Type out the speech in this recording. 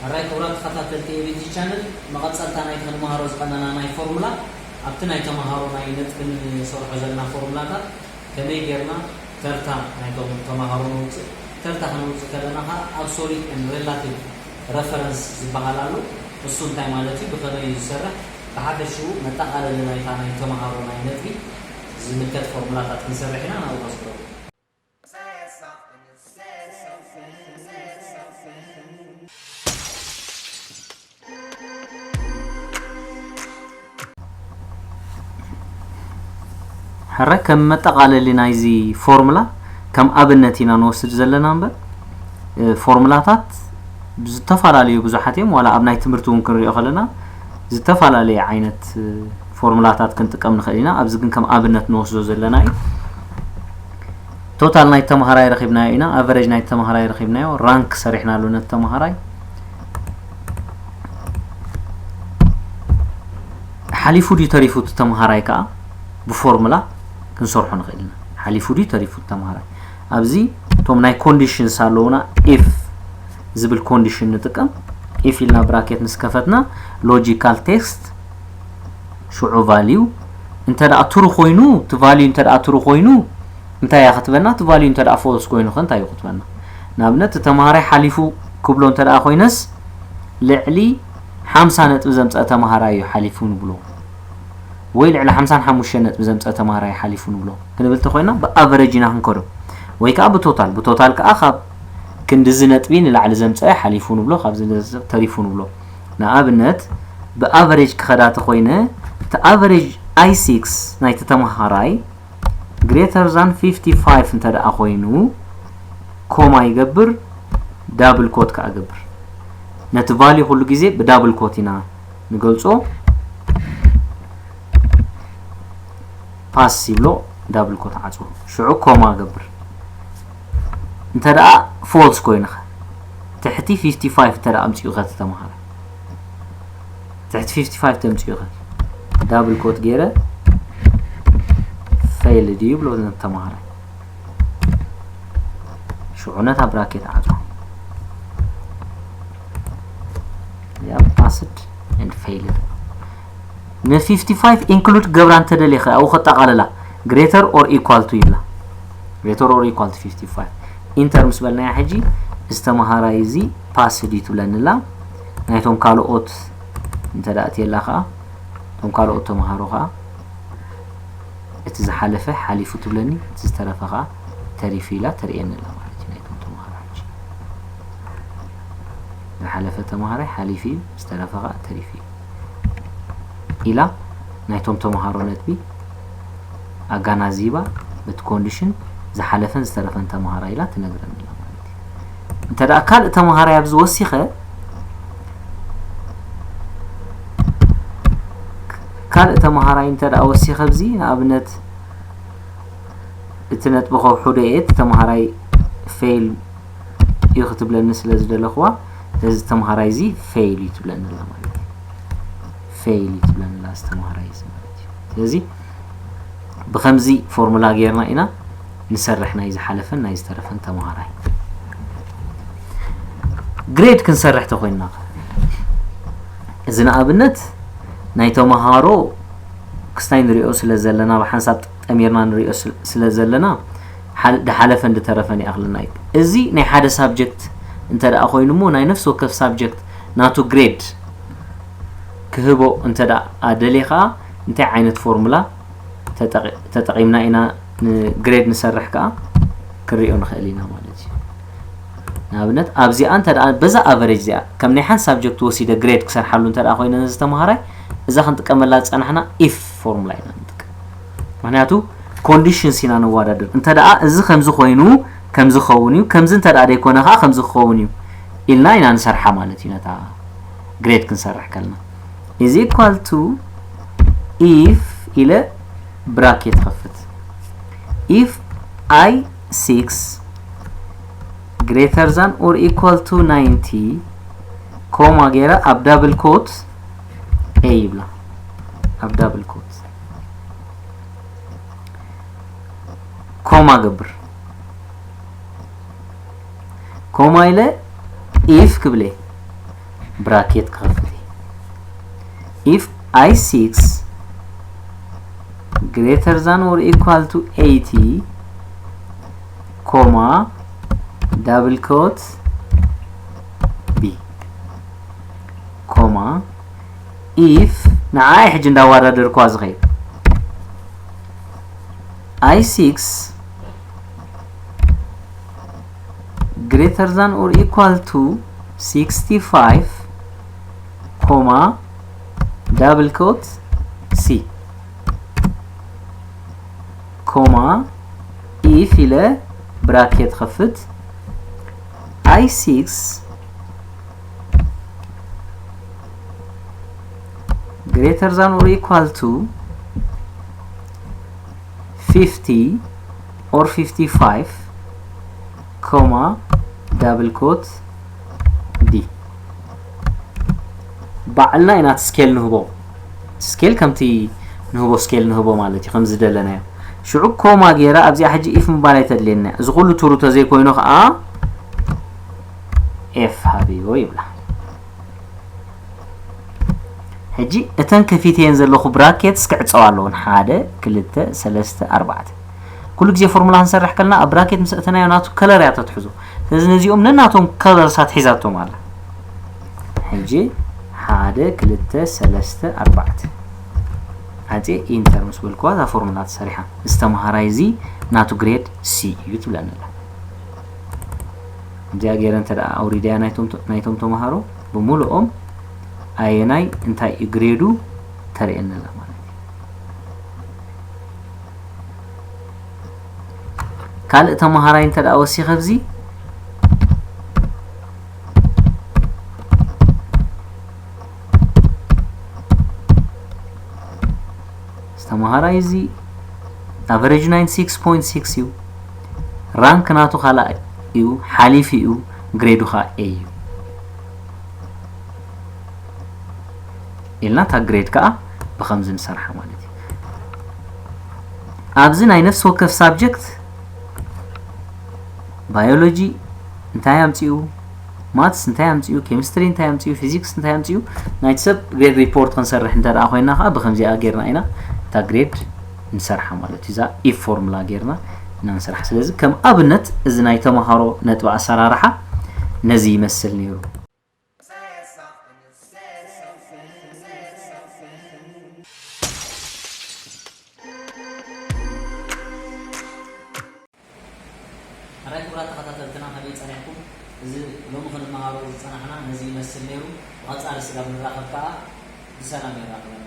ኣራይ ክቡራት ተኸታተልቲ ኤ ቢ ጂ ቻነል፣ መቐጸልታ ናይቲ ክንመሃሮ ዝቐነና ናይ ፎርሙላ፣ ኣብቲ ናይ ተምሃሮ ናይ ነጥቢ ንሰርሖ ዘለና ፎርሙላታት ከመይ ጌርና ተርታ ናይቶም ተምሃሮ ነውጽእ? ተርታ ክነውጽእ ከለና ኸኣ absolute and relative reference ዝበሃል ኣሎ። እሱ እንታይ ማለት እዩ? ብኸመይ እዩ ዝሰርሕ? ብሓፈሽኡ መጠቓለሊ ናይታ ናይ ተምሃሮ ናይ ነጥቢ ዝምልከት ፎርሙላታት ክንሰርሕ ኢና። ናብኡ ከስግረኩም። ሕረ ከም መጠቓለሊ ናይዚ ፎርሙላ ከም ኣብነት ኢና ንወስድ ዘለና እምበር፣ እ፣ ፎርሙላታት ዝተፈላለዩ ብዙሓት እዮም። ዋላ ኣብ ናይ ትምህርቲ እውን ክንሪኦ ከለና ዝተፈላለየ ዓይነት፣ እ፣ ፎርሙላታት ክንጥቀም ንኽእል ኢና። ኣብዚ ግን ከም ኣብነት ንወስዶ ዘለና እዩ። ቶታል ናይ ተምሃራይ ረኺብናዮ ኢና፣ ኣቨሬጅ ናይ ተምሃራይ ረኺብናዮ፣ ራንክ ሰሪሕናሉ ነቲ ተምሃራይ። ሓሊፉ ድዩ ተሪፉ እቲ ተምሃራይ ከኣ ብፎርሙላ ክንሰርሖ ንኽእል ኢና። ሓሊፉ ድዩ ተሪፉ እቲ ተምሃራይ? ኣብዚ እቶም ናይ ኮንዲሽንስ ኣለዉና። ኢፍ ዝብል ኮንዲሽን ንጥቀም። ኢፍ ኢልና ብራኬት ምስ ከፈትና፣ ሎጂካል ቴስት ሽዑ ቫልዩ እንተ ደኣ ትሩ ኮይኑ፣ እቲ ቫልዩ እንተ ደኣ ትሩ ኮይኑ እንታይ እያ ክትበና? እቲ ቫልዩ እንተ ደኣ ፎልስ ኮይኑ ኸ እንታይ እዩ ክትበና? ንኣብነት እቲ ተምሃራይ ሓሊፉ ክብሎ እንተ ደኣ ኮይነስ፣ ልዕሊ ሓምሳ ነጥቢ ዘምጸአ ተምሃራይ እዩ ሓሊፉ ንብሎ፣ ወይ ልዕሊ ሓምሳን ሓሙሽተን ነጥቢ ዘምጸአ ተምሃራይ ሓሊፉ ንብሎ ክንብል ተኾይና፣ ብኣቨሬጅ ኢና ክንከዶ። ወይ ከኣ ብቶታል፣ ብቶታል ከኣ ካብ ክንድዚ ነጥቢ ንላዕሊ ዘምጸአ ሓሊፉ ንብሎ፣ ካብዚ ተሪፉ ንብሎ። ንኣብነት ብኣቨሬጅ ክኸዳ ተኾይነ፣ እቲ ኣቨሬጅ ኣይ ሲክስ ናይቲ ተምሃራይ ግሬተር ዛን ፊፍቲ ፋይቭ እንተ ደኣ ኮይኑ፣ ኮማ ይገብር፣ ዳብል ኮት ከኣ ገብር። ነቲ ቫልዩ ኩሉ ግዜ ብዳብል ኮት ኢና ንገልጾ። ፓስ ይብሎ፣ ዳብል ኮት ዓጽዎ። ሽዑ ኮማ ገብር። እንተ ደኣ ፎልስ ኮይኑኸ? ትሕቲ ፊፍቲ ፋይቭ እንተ ደኣ ኣምጺኡኸ እቲ ተምሃራይ? ትሕቲ ፊፍቲ ፋይቭ ተምጺኡኸ? ዳብል ኮት ገይረ፣ ፌይልድ እዩ ይብሎ ነቲ ተምሃራይ። ሽዑ ነታ ብራኬት ዓጽዋ። ያ ፓስድ ኤንድ ፌይልድ። ን ፊፍቲ ፋይቭ ኢንክሉድ ገብራ እንተደሊኻ ኣብኡ ከጠቓልላ፣ ግሬተር ኦር ኢኳል ቱ ይብላ። ግሬተር ኦር ኢኳል ቱ ፊፍቲ ፋይቭ። ኢንተር ምስ በልናያ ሕጂ፣ እዚ ተምሃራይ እዚ ፓስድ እዩ ትብለኒ ኣላ። ናይቶም ካልኦት እንተ ደኣ እትየላ ኸኣ፣ እቶም ካልኦት ተምሃሮ ኸኣ፣ እቲ ዝሓለፈ ሓሊፉ ትብለኒ፣ እቲ ዝተረፈ ኸኣ ተሪፉ ኢላ ተርእየኒ ኣላ ማለት እዩ። ናይቶም ተምሃሮ ሕጂ ዝሓለፈ ተምሃራይ ሓሊፉ እዩ፣ ዝተረፈ ኸኣ ተሪፉ እዩ ኢላ ናይቶም ተምሃሮ ነጥቢ ኣጋናዚባ፣ በቲ ኮንዲሽን ዝሓለፈን ዝተረፈን ተምሃራይ ኢላ ትነግረኒ ኣላ ማለት እዩ። እንተ ደኣ ካልእ ተምሃራይ ኣብዚ ወሲኸ፣ ካልእ ተምሃራይ እንተ ደኣ ወሲኸ ኣብዚ፣ ንኣብነት፣ እቲ ነጥቢ ከውሕዶ እየ፣ እቲ ተምሃራይ ፌይል እዩ ክትብለኒ ስለ ዝደለኽዋ፣ እዚ ተምሃራይ እዚ ፌይል እዩ ትብለኒ ኣላ ማለት እዩ። ፌይል እዩ ትብለኒ ኣላ እዚ ተምሃራይ እዚ ማለት እዩ። ስለዚ ብኸምዚ ፎርሙላ ጌርና ኢና ንሰርሕ፣ ናይ ዝሓለፈን ናይ ዝተረፈን ተምሃራይ። ግሬድ ክንሰርሕ ተኾይንና ኸ? እዚ ንኣብነት ናይ ተምሃሮ ክስታይ ንሪኦ ስለ ዘለና፣ ብሓንሳብ ጠሚርና ንሪኦ ስለ፣ ስለ ዘለና፣ ሓል-፣ ድሓለፈን ድተረፈን ይኣኽለና እዩ። እዚ ናይ ሓደ ሳብጀክት እንተ ደኣ ኮይኑ እሞ፣ ናይ ነፍሲ ወከፍ ሳብጀክት ናቱ ግሬድ ክህቦ እንተ ደኣ ደልየ ኸኣ፣ እንታይ ዓይነት ፎርሙላ ተጠቂ-፣ ተጠቒምና ኢና ንግሬድ ንሰርሕ ከኣ ክንሪኦ ንኽእል ኢና ማለት እዩ። ንኣብነት ኣብዚኣ እንተ ደኣ በዛ ኣቨሬጅ እዚኣ ከም ናይ ሓንቲ ሳብጀክት ወሲደ ግሬድ ክሰርሓሉ እንተ ደኣ ኮይነ ነዚ ተምሃራይ፣ እዛ ክንጥቀመላ ዝጸናሕና ኢፍ ፎርሙላ ኢና ንጥቀም። ምኽንያቱ ኮንዲሽንስ ኢና ነወዳድር። እንተ ደኣ እዚ ከምዚ ኮይኑ ከምዚ ክኸውን እዩ፣ ከምዚ እንተ ደኣ ዘይኮነ ከኣ ከምዚ ክኸውን እዩ ኢልና ኢና ንሰርሓ ማለት እዩ። ነታ ግሬድ ክንሰርሕ ከለና is equal to if ኢለ ብራኬት ከፍት። If i six greater than or equal to ninety ኮማ ገይረ ኣብ ዳብል ኮት ኤ ይብላ። ኣብ double quote ኮማ ገብር። ኮማ ኢለ if ክብለ፣ bracket ክኸፍት። If i six greater than or equal to eighty comma double quote b comma if ንዓይ ሕጂ እንዳወዳደርኳ ዝኸይድ i six greater than or equal to sixty-five comma double quote c comma if ኢለ bracket ኸፍት i six greater than or equal to fifty or fifty-five comma double quote d ባዕልና ኢና እቲ scale ንህቦ። Scale ከምቲ ንህቦ scale ንህቦ ማለት እዩ፣ ከም ዝደለናዮ። ሽዑ ኮማ ገይረ ኣብዚኣ ሕጂ if ምባል ኣይተድልየና። እዚ ኩሉ ትሩ ተዘይኮይኑ ከዓ f ሃብዮ ይብላ። ሕጂ እተን ከፊተየን ዘለኹ brackets ክዕፀዋ ኣለዎን። ሓደ፣ ክልተ፣ ሰለስተ፣ ኣርባዕተ። ኩሉ ግዜ ፎርሙላ ክንሰርሕ ከለና ኣብ bracket ምስ ኣእተናዮ ናቱ color እያ ተትሕዞ። ስለዚ ነዚኦም ነናቶም colors ኣትሒዛቶ ኣላ። ሕጂ ሓደ፣ ክልተ፣ ሰለስተ፣ ኣርባዕተ ዓፅየ enter ምስ በልክዋ እዛ ፎርሙላ ተሰሪሓ። እዚ ተምሃራይ እዚ ናቱ grade C እዩ ትብለኒ ኣላ። እዚኣ ገይረ እንተ ደኣ ኣውሪደያ ናይቶም ናይቶም ተምሃሮ ብምሉኦም ኣየናይ እንታይ እዩ grade ኡ ተርእየኒ ኣላ ማለት እዩ። ካልእ ተምሃራይ እንተ ደኣ ወሲኸ ኣብዚ ተምሃራይ እዚ average ኡ ninety six point six እዩ። Rank ናቱ ካልኣይ እዩ፣ ሓሊፉ እዩ፣ grade ኡ ከዓ A እዩ ኢልና እታ grade ከዓ ብኸምዚ ንሰርሓ ማለት እዩ። ኣብዚ ናይ ነፍሲ ወከፍ subject biology እንታይ ኣምፂኡ፣ maths እንታይ ኣምፂኡ፣ chemistry እንታይ ኣምፂኡ፣ physics እንታይ ኣምፂኡ፣ ናይቲ ሰብ grade report ክንሰርሕ እንተ ደኣ ኮይና ከዓ ብኸምዚኣ ጌርና ኢና እታ grade ንሰርሓ ማለት እዩ። እዛ if ፎርሙላ ጌርና ኢና ንሰርሓ። ስለዚ ከም ኣብነት እዚ ናይ ተምሃሮ ነጥቢ ኣሰራርሓ ነዚ ይመስል ነይሩ። ኣራይ ክቡራት ተኸታተልትና ከመይ ጸኒሕኩም? እዚ ሎሚ ክንመሃሮ ዝጸናሕና ነዚ ይመስል ነይሩ። ብቐጻሊ ስጋብ ንራኸብ ከኣ ብሰላም የራኽበና።